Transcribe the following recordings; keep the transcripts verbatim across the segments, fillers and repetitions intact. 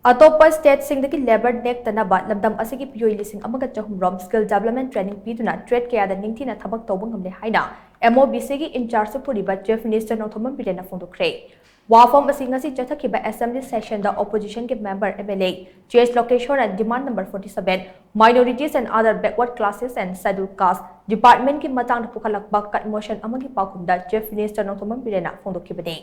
ꯑꯇꯣꯞꯄ ꯁ꯭ꯇꯦꯠꯁꯤꯡꯗꯒꯤ ꯂꯦꯕꯔ ꯅꯦꯛꯇꯅꯕ ꯂꯝꯗꯝ ꯑꯁꯤꯒꯤ ꯃꯤꯑꯣꯏ ꯂꯤꯁꯤꯡ ꯑꯃꯒ ꯆꯍꯨꯝ ꯔꯣꯝ ꯁ꯭ꯀꯤꯜ ꯗꯦꯕꯂꯞꯃꯦꯟ ꯇ꯭ꯔꯦꯅꯤꯡ ꯄꯤꯗꯨꯅ ꯇ꯭ꯔꯦꯗ ꯀꯌꯥꯗ ꯅꯤꯡꯊꯤꯅ ꯊꯕꯛ ꯇꯧꯕ ꯉꯝꯂꯦ ꯍꯥꯏꯅ ꯑꯦꯝ ꯑꯣ ꯕꯤ ꯁꯤꯒꯤ ꯏꯟꯆꯥꯔꯖ ꯄꯨꯔꯤꯕ ꯆꯤꯐ ꯃꯤꯅꯤꯁꯇꯔ ꯅꯣꯡꯊꯣꯝꯕꯝ ꯕꯤꯔꯦꯟꯅ ꯐꯣꯡꯗꯣꯛꯈ꯭ꯔꯦ꯫ ꯋꯥꯐꯝ ꯑꯁꯤ ꯉꯁꯤ ꯆꯠꯊꯈꯤꯕ ꯑꯦꯁꯦꯝꯕ꯭ꯂꯤ ꯁꯦꯁꯟꯗ ꯑꯣꯄꯣꯖꯤꯁꯟꯒꯤ ꯃꯦꯝꯕꯔ ꯑꯦꯝ ꯑꯦꯜ ꯑꯦ ꯆꯦꯁ ꯂꯣꯀꯦꯁꯣꯔꯅ demand number forty seven, minorities and other backward classes and scheduled caste departmentꯀꯤ ꯃꯇꯥꯡꯗ ꯄꯨꯈꯠꯂꯛꯄ ꯀꯠ ꯃꯣꯁꯟ ꯑꯃꯒꯤ ꯄꯥꯎꯈꯨꯝꯗ ꯆꯤꯐ ꯃꯤꯅꯤꯁꯇꯔ ꯅꯣꯡꯊꯣꯝꯕꯝ ꯕꯤꯔꯦꯟꯅ ꯐꯣꯡꯗꯣꯛꯈꯤꯕꯅꯤ꯫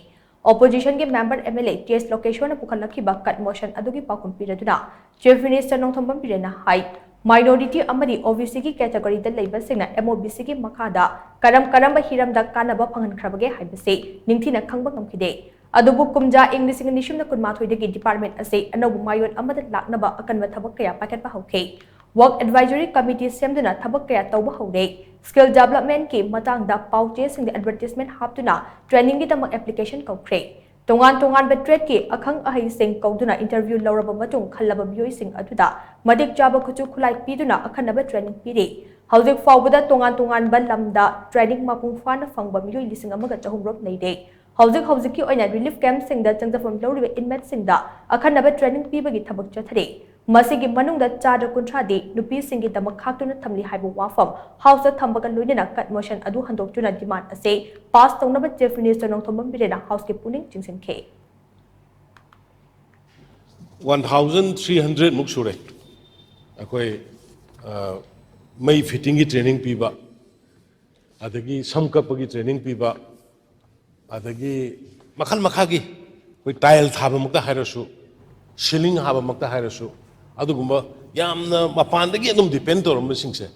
ꯑꯣꯄꯣꯖꯤꯁꯟꯒꯤ ꯃꯦꯝꯕꯔ ꯑꯦꯝ ꯑꯦꯜ ꯑꯦ ꯇꯦꯁ ꯂꯣꯀꯦꯁꯣꯔꯅ ꯄꯨꯈꯠꯂꯛꯈꯤꯕ ꯀꯠ ꯃꯣꯁꯟ ꯑꯗꯨꯒꯤ ꯄꯥꯎꯈꯨꯝ ꯄꯤꯔꯗꯨꯅ ꯆꯤꯐ ꯃꯤꯅꯤꯁꯇꯔ ꯅꯣꯡꯊꯣꯝꯕꯝ ꯕꯤꯔꯦꯟꯅ ꯍꯥꯏ, ꯃꯥꯏꯅꯣꯔꯤꯇꯤ ꯑꯃꯗꯤ ꯑꯣ ꯕꯤ ꯁꯤꯒꯤ ꯀꯦꯇꯦꯒꯣꯔꯤꯗ ꯂꯩꯕꯁꯤꯡꯅ ꯑꯦꯝ ꯑꯣ ꯕꯤ ꯁꯤꯒꯤ ꯃꯈꯥꯗ ꯀꯔꯝ ꯀꯔꯝꯕ ꯍꯤꯔꯝꯗ ꯀꯥꯟꯅꯕ ꯐꯪꯍꯟꯈ꯭ꯔꯕꯒꯦ ꯍꯥꯏꯕꯁꯤ ꯅꯤꯡꯊꯤꯅ ꯈꯪꯕ ꯉꯝꯈꯤꯗꯦ꯫ ꯑꯗꯨꯕꯨ ꯀꯨꯝꯖꯥ ꯏꯪ ꯂꯤꯁꯤꯡ ꯑꯅꯤ ꯁꯨꯞꯅ ꯀꯨꯟꯃꯥꯊꯣꯏꯗꯒꯤ ꯗꯤꯄꯥꯔꯠꯃꯦꯟ ꯑꯁꯤ ꯑꯅꯧꯕ ꯃꯥꯌꯣꯟ ꯑꯃꯗ ꯂꯥꯛꯅꯕ ꯑꯀꯟꯕ ꯊꯕꯛ ꯀꯌꯥ ꯄꯥꯏꯈꯠꯄ ꯍꯧꯈꯤ꯫ ꯋꯥꯔꯛ ꯑꯦꯗꯚꯥꯏꯖꯔꯤ ꯀꯃꯤꯇꯤ ꯁꯦꯝꯗꯨꯅ ꯊꯕꯛ ꯀꯌꯥ ꯇꯧꯕ ꯍꯧꯔꯦ꯫ ꯁ꯭ꯀꯤꯜ ꯗꯦꯕꯂꯞꯃꯦꯟꯀꯤ ꯃꯇꯥꯡꯗ ꯄꯥꯎ ꯆꯦꯁꯤꯡꯗ ꯑꯦꯗꯚꯔꯇꯤꯁꯃꯦꯟ ꯍꯥꯞꯇꯨꯅ ꯇ꯭ꯔꯦꯅꯤꯡꯒꯤꯗꯃꯛ ꯑꯦꯄ꯭ꯂꯤꯀꯦꯁꯟ ꯀꯧꯈ꯭ꯔꯦ꯫ ꯇꯣꯉꯥꯟ ꯇꯣꯉꯥꯟꯕ ꯇ꯭ꯔꯦꯗꯀꯤ ꯑꯈꯪ ꯑꯍꯩꯁꯤꯡ ꯀꯧꯗꯨꯅ ꯏꯟꯇꯔꯚ꯭ꯌꯨ ꯂꯧꯔꯕ ꯃꯇꯨꯡ ꯈꯜꯂꯕ ꯃꯤꯑꯣꯏꯁꯤꯡ ꯑꯗꯨꯗ ꯃꯇꯤꯛ ꯆꯥꯕ ꯈꯨꯠꯁꯨ ꯈꯨꯠꯂꯥꯏ ꯄꯤꯗꯨꯅ ꯑꯈꯟꯅꯕ ꯇ꯭ꯔꯦꯅꯤꯡ ꯄꯤꯔꯤ꯫ ꯍꯧꯖꯤꯛ ꯐꯥꯎꯕꯗ ꯇꯣꯉꯥꯟ ꯇꯣꯉꯥꯟꯕ ꯂꯝꯗ ꯇ꯭ꯔꯦꯅꯤꯡ ꯃꯄꯨꯡ ꯐꯥꯅ ꯐꯪꯕ ꯃꯤꯑꯣꯏ ꯂꯤꯁꯤꯡ ꯑꯃꯒ ꯆꯍꯨꯝ ꯔꯣꯝ ꯂꯩꯔꯦ꯫ ꯍꯧꯖꯤꯛ ꯍꯧꯖꯤꯛꯀꯤ ꯑꯣꯏꯅ ꯔꯤꯂꯤꯐ ꯀꯦꯝꯞꯁꯤꯡꯗ ꯆꯪꯖꯐꯝ ꯂꯧꯔꯤꯕ ꯏꯟꯃꯦꯠꯁꯤꯡꯗ ꯑꯈꯟꯅꯕ ꯇ꯭ꯔꯦꯅꯤꯡ ꯄꯤꯕꯒꯤ ꯊꯕꯛ ꯆꯠꯊꯔꯤ꯫ ꯃꯁꯤꯒꯤ ꯃꯅꯨꯡꯗ ꯆꯥꯗ ꯀꯨꯟꯊ꯭ꯔꯥꯗꯤ ꯅꯨꯄꯤꯁꯤꯡꯒꯤꯗꯃꯛ ꯈꯥꯛꯇꯨꯅ ꯊꯝꯂꯤ ꯍꯥꯏꯕ ꯋꯥꯐꯝ ꯍꯥꯎꯁꯇ ꯊꯝꯕꯒ ꯂꯣꯏꯅꯅ ꯀꯠ ꯃꯣꯁꯟ ꯑꯗꯨ ꯍꯟꯗꯣꯛꯇꯨꯅ ꯗꯤꯃꯥꯟ ꯑꯁꯤ ꯄꯥꯁ ꯇꯧꯅꯕ ꯆꯤꯐ ꯃꯤꯅꯤꯁꯇꯔ ꯅꯣꯡꯊꯣꯝꯕꯝ ꯕꯤꯔꯦꯟꯅ ꯍꯥꯎꯁꯀꯤ ꯄꯨꯛꯅꯤꯡ ꯆꯤꯡꯁꯤꯟꯈꯤ꯫ One thousand three hundred ꯃꯨꯛ ꯁꯨꯔꯦ ꯑꯩꯈꯣꯏ, ꯑ, ꯃꯩ ꯐꯤꯠꯇꯤꯡꯒꯤ ꯇ꯭ꯔꯦꯅꯤꯡ ꯄꯤꯕ, ꯑꯗꯒꯤ ꯁꯝ ꯀꯛꯄꯒꯤ ꯇ꯭ꯔꯦꯅꯤꯡ ꯄꯤꯕ, ꯑꯗꯒꯤ ꯃꯈꯜ ꯃꯈꯥꯒꯤ ꯑꯩꯈꯣꯏ ꯇꯥꯏꯜ ꯊꯥꯕꯃꯛꯇ ꯍꯥꯏꯔꯁꯨ, ꯁꯤꯂꯤꯡ ꯍꯥꯕꯃꯛꯇ ꯍꯥꯏꯔꯁꯨ, ꯑꯗꯨꯒꯨꯝꯕ ꯌꯥꯝꯅ ꯃꯄꯥꯟꯗꯒꯤ ꯑꯗꯨꯝ ꯗꯤꯄꯦꯟ ꯇꯧꯔꯝꯕꯁꯤꯡꯁꯦ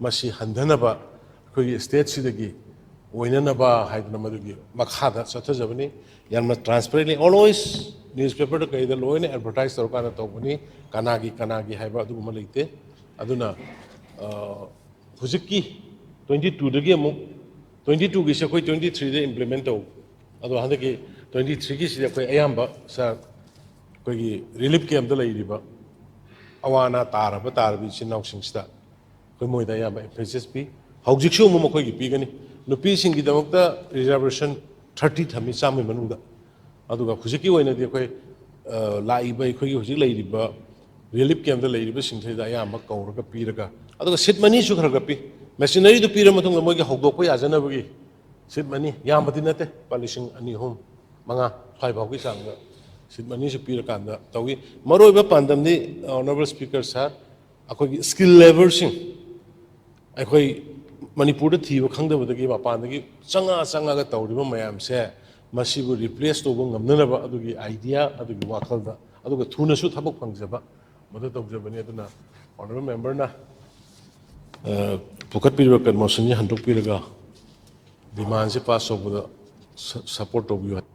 ꯃꯁꯤ ꯍꯟꯊꯅꯕ ꯑꯩꯈꯣꯏꯒꯤ ꯁ꯭ꯇꯦꯠꯁꯤꯗꯒꯤ ꯑꯣꯏꯅꯅꯕ ꯍꯥꯏꯗꯅ ꯃꯗꯨꯒꯤ ꯃꯈꯥꯗ ꯆꯠꯊꯖꯕꯅꯤ꯫ ꯌꯥꯝꯅ transparently always newspaperꯗ ꯀꯩꯗ ꯂꯣꯏꯅ ꯑꯦꯗꯚꯔꯇꯥꯏꯁ ꯇꯧꯔꯀꯥꯟꯗ ꯇꯧꯕꯅꯤ꯫ ꯀꯅꯥꯒꯤ ꯀꯅꯥꯒꯤ ꯍꯥꯏꯕ ꯑꯗꯨꯒꯨꯝꯕ ꯂꯩꯇꯦ꯫ ꯑꯗꯨꯅ, ꯑ, ꯍꯧꯖꯤꯛꯀꯤ twenty twoꯗꯒꯤ ꯑꯃꯨꯛ twenty twoꯒꯤꯁꯦ ꯑꯩꯈꯣꯏ twenty threeꯗ implement ꯇꯧ꯫ ꯑꯗꯣ ꯍꯟꯗꯛꯀꯤ twenty threeꯒꯤꯁꯤꯗꯤ ꯑꯩꯈꯣꯏ ꯑꯌꯥꯝꯕ ꯁꯥꯔ ꯑꯩꯈꯣꯏꯒꯤ ꯔꯤꯂꯤꯐ ꯀꯦꯝꯞꯇ ꯂꯩꯔꯤꯕ ꯑꯋꯥ ꯑꯅꯥ ꯇꯥꯔꯕ ꯇꯥꯔꯕ ꯏꯆꯤꯟ ꯏꯅꯥꯎꯁꯤꯡꯁꯤꯗ ꯑꯩꯈꯣꯏ ꯃꯣꯏꯗ ꯑꯌꯥꯝꯕ emphasis ꯄꯤ꯫ ꯍꯧꯖꯤꯛꯁꯨ ꯑꯃꯨꯛ ꯃꯈꯣꯏꯒꯤ ꯄꯤꯒꯅꯤ꯫ ꯅꯨꯄꯤꯁꯤꯡꯒꯤꯗꯃꯛꯇ reservation thirty ꯊꯝꯃꯤ, ꯆꯥꯝꯃꯒꯤ ꯃꯅꯨꯡꯗ꯫ ꯑꯗꯨꯒ ꯍꯧꯖꯤꯛꯀꯤ ꯑꯣꯏꯅꯗꯤ ꯑꯩꯈꯣꯏ ꯂꯥꯛꯏꯕ ꯑꯩꯈꯣꯏꯒꯤ ꯍꯧꯖꯤꯛ ꯂꯩꯔꯤꯕ ꯔꯤꯂꯤꯐ ꯀꯦꯝꯞꯇ ꯂꯩꯔꯤꯕꯁꯤꯡꯁꯤꯗ ꯑꯌꯥꯝꯕ ꯀꯧꯔꯒ ꯄꯤꯔꯒ, ꯑꯗꯨꯒ ꯁꯤꯠ ꯃꯅꯤꯁꯨ ꯈꯔ ꯈꯔ ꯄꯤ꯫ ꯃꯦꯆꯤꯅꯔꯤꯗꯨ ꯄꯤꯔ ꯃꯇꯨꯡꯗ ꯃꯣꯏꯒꯤ ꯍꯧꯗꯣꯛꯄ ꯌꯥꯖꯅꯕꯒꯤ ꯁꯤꯠ ꯃꯅꯤ, ꯌꯥꯝꯕꯗꯤ ꯅꯠꯇꯦ, ꯂꯨꯄꯥ ꯂꯤꯁꯤꯡ ꯑꯅꯤ, ꯑꯍꯨꯝ, ꯃꯉꯥ ꯁ꯭ꯋꯥꯏ ꯐꯥꯎꯒꯤ ꯆꯥꯡꯗ ꯁꯤꯠ ꯃꯅꯤꯁꯨ ꯄꯤꯔꯀꯥꯟꯗ ꯇꯧꯏ꯫ ꯃꯔꯨꯑꯣꯏꯕ ꯄꯥꯟꯗꯝꯗꯤ, ꯑꯣꯅꯔꯦꯕꯜ ꯁ꯭ꯄꯤꯀꯔ ꯁꯥꯔ, ꯑꯩꯈꯣꯏꯒꯤ ꯁ꯭ꯀꯤꯜ ꯂꯦꯕꯔꯁꯤꯡ ꯑꯩꯈꯣꯏ ꯃꯅꯤꯄꯨꯔꯗ ꯊꯤꯕ ꯈꯪꯗꯕꯗꯒꯤ ꯃꯄꯥꯟꯗꯒꯤ ꯆꯪꯉ ꯆꯪꯉꯒ ꯇꯧꯔꯤꯕ ꯃꯌꯥꯝꯁꯦ, ꯃꯁꯤꯕꯨ ꯔꯤꯄ꯭ꯂꯦꯁ ꯇꯧꯕ ꯉꯝꯅꯅꯕ ꯑꯗꯨꯒꯤ ꯑꯥꯏꯗꯤꯌꯥ, ꯑꯗꯨꯒꯤ ꯋꯥꯈꯜꯗ, ꯑꯗꯨꯒ ꯊꯨꯅꯁꯨ ꯊꯕꯛ ꯐꯪꯖꯕ, ꯃꯗꯨ ꯇꯧꯖꯕꯅꯤ꯫ ꯑꯗꯨꯅ ꯑꯣꯅꯔꯦꯕꯜ ꯃꯦꯝꯕꯔꯅ ꯄꯨꯈꯠꯄꯤꯔꯤꯕ ꯀꯟꯃꯣꯁꯟꯁꯤ ꯍꯟꯗꯣꯛꯄꯤꯔꯒ ꯗꯤꯃꯥꯟꯁꯦ ꯄꯥꯁ ꯇꯧꯕꯗ ꯁꯄꯣꯔꯠ ꯇꯧꯕꯤꯌꯨ ꯍꯥꯏ꯫